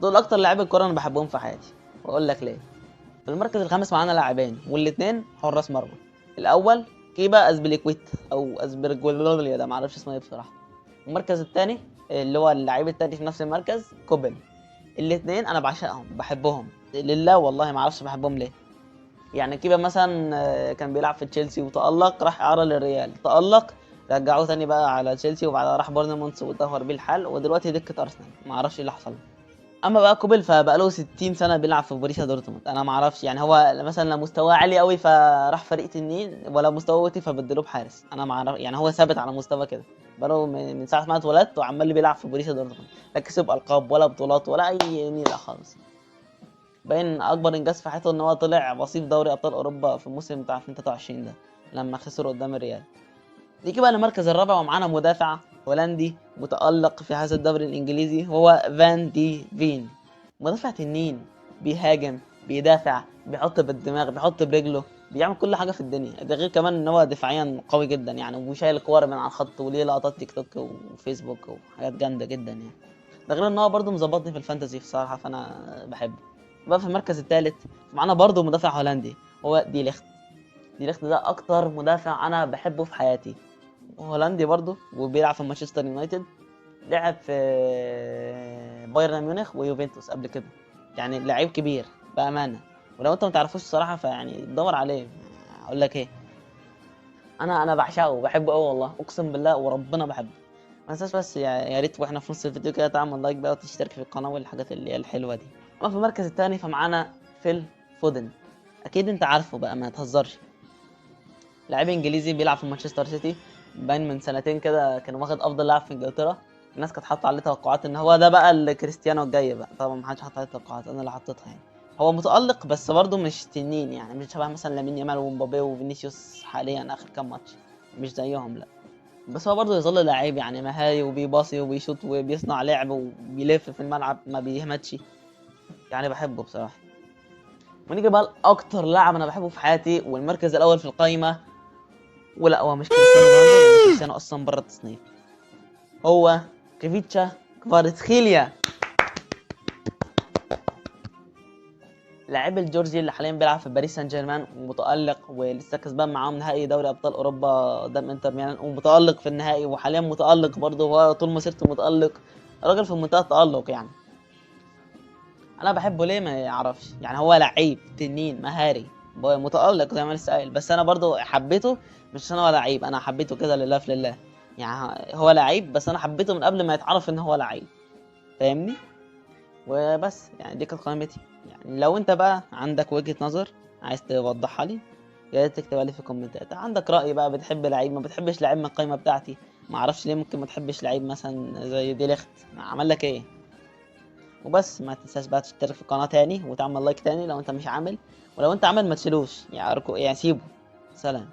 دول اكتر لاعبي الكورة انا بحبهم في حياتي، واقول لك ليه. في المركز الخامس معانا لاعبين والاثنين حراس مرمى. الاول كيبا ازبليكويت او ازبرجولوليا، ده معرفش اسمه ايه بصراحة. المركز الثاني اللي هو اللعيب الثاني في نفس المركز كوبل. الاثنين انا بعشقهم، بحبهم لله والله، ما اعرفش بحبهم ليه. يعني كيبا مثلا كان بيلعب في تشيلسي وتألق، راح اعاره للريال، تألق، رجعوه تاني بقى على تشيلسي، وبعدها راح بورنموث واتدهور بيه الحال، ودلوقتي دكة ارسنال، ما اعرفش ايه اللي حصل. اما بقى كوبل فبقى له 60 سنة بيلعب في بوريسيا دورتموند، انا ما اعرفش يعني هو مثلا لا مستواه عالي قوي فراح فريق تنين، ولا مستواه واطي فبدلوه بحارس، انا ما اعرف يعني هو ثابت على مستوى كده بقاله من ساعة ما اتولدت وعمال بيلعب في بوريسيا دورتموند، لا كسب القاب ولا بطولات ولا اي نيله خالص. باين اكبر انجاز في حياته ان هو طلع وصيف دوري ابطال اوروبا في الموسم بتاع 2023 ده لما خسروا قدام الريال. نيجي بقى للمركز الرابع ومعانا مدافع هولندي متألق في هذا الدوري الإنجليزي، هو فان دي فين. مدافع تنين، بيهاجم، بيدافع، بيحط بالدماغ، بيحط برجله، بيعمل كل حاجة في الدنيا. ده غير كمان إن هو دفاعيا قوي جدا يعني، وشايل الكور من على الخط، وليه لقطات تيك توك وفيسبوك وحاجات جامدة جدا يعني. ده غير إن هو برضه مظبطني في ال fantasy بصراحة، فأنا بحبه. بقى في المركز الثالث معانا برضه مدافع هولندي، هو دي ليخت. دي ليخت ده أكتر مدافع أنا بحبه في حياتي، هولندي برضه وبيلعب في مانشستر يونايتد، لعب في بايرن ميونخ ويوفنتوس قبل كده، يعني لعيب كبير بأمانة. ولو انت ما تعرفوش الصراحة فيعني دور عليه، اقول لك ايه، انا بعشقه وبحبه قوي والله، اقسم بالله وربنا بحبه. ما تنساش بس يا ريت واحنا في نص الفيديو كده تعمل like بقى وتشترك في القناة والحاجات اللي هي الحلوة دي. اما في المركز الثاني فمعانا فيل فودن، اكيد انت عارفه بقى، ما تهزرش، لعيب انجليزي بيلعب في مانشستر سيتي، باين من سنتين كده كان واخد افضل لاعب في انجلترا. الناس كانت حاطه عليه توقعات ان هو ده بقى اللي كريستيانو الجاي بقى، طبعا ما حدش حط عليه توقعات، انا اللي حطيتها يعني. هو متالق بس برضه مش تنين يعني، مش شبه مثلا لامين يامال ومبابي وفينيسيوس حاليا اخر كام ماتش، مش زيهم لا، بس هو برضه يظل لعيب يعني، مهاري وبيباصي وبيشوط وبيصنع لعب وبيلف في الملعب، ما بيهمتش يعني، بحبه بصراحة. ونيجي بقى لاكتر لاعب انا بحبه في حياتي والمركز الاول في القايمة، ولا هو مش كريستيانو رونالدو لان كريستيانو اصلا بره التصنيف، هو كفيتشا كفاراتسخيليا، لاعب الجورجي اللي حاليا بيلعب في باريس سان جيرمان ومتألق، ولسه كسبان معاهم نهائي دوري ابطال اوروبا قدام انتر ميلان، ومتألق في النهائي، وحاليا متألق برضه، وهو طول مسيرته متألق، راجل في منتهى التألق يعني. انا بحبه ليه ما يعرفش يعني، هو لعيب تنين مهاري متألق زي ما لسه قايل، بس انا برضه حبيته مش عشان هو لعيب، انا حبيته كده لله في لله يعني، هو لعيب بس انا حبيته من قبل ما يتعرف ان هو لعيب، فاهمني؟ وبس يعني دي كانت قائمتي. يعني لو انت بقى عندك وجهة نظر عايز توضحها لي يا ريت تكتبها لي في الكومنتات، عندك رأي بقى، بتحب لعيب ما بتحبش لعيب من القائمة بتاعتي، ما اعرفش ليه ممكن ما تحبش لعيب مثلا زي دي ليخت، عمل لك ايه؟ وبس ما تنساش بقى تشترك في القناة تاني وتعمل like تاني لو انت مش عامل، ولو انت عامل ما تشيلوش يعني، سيبه. سلام.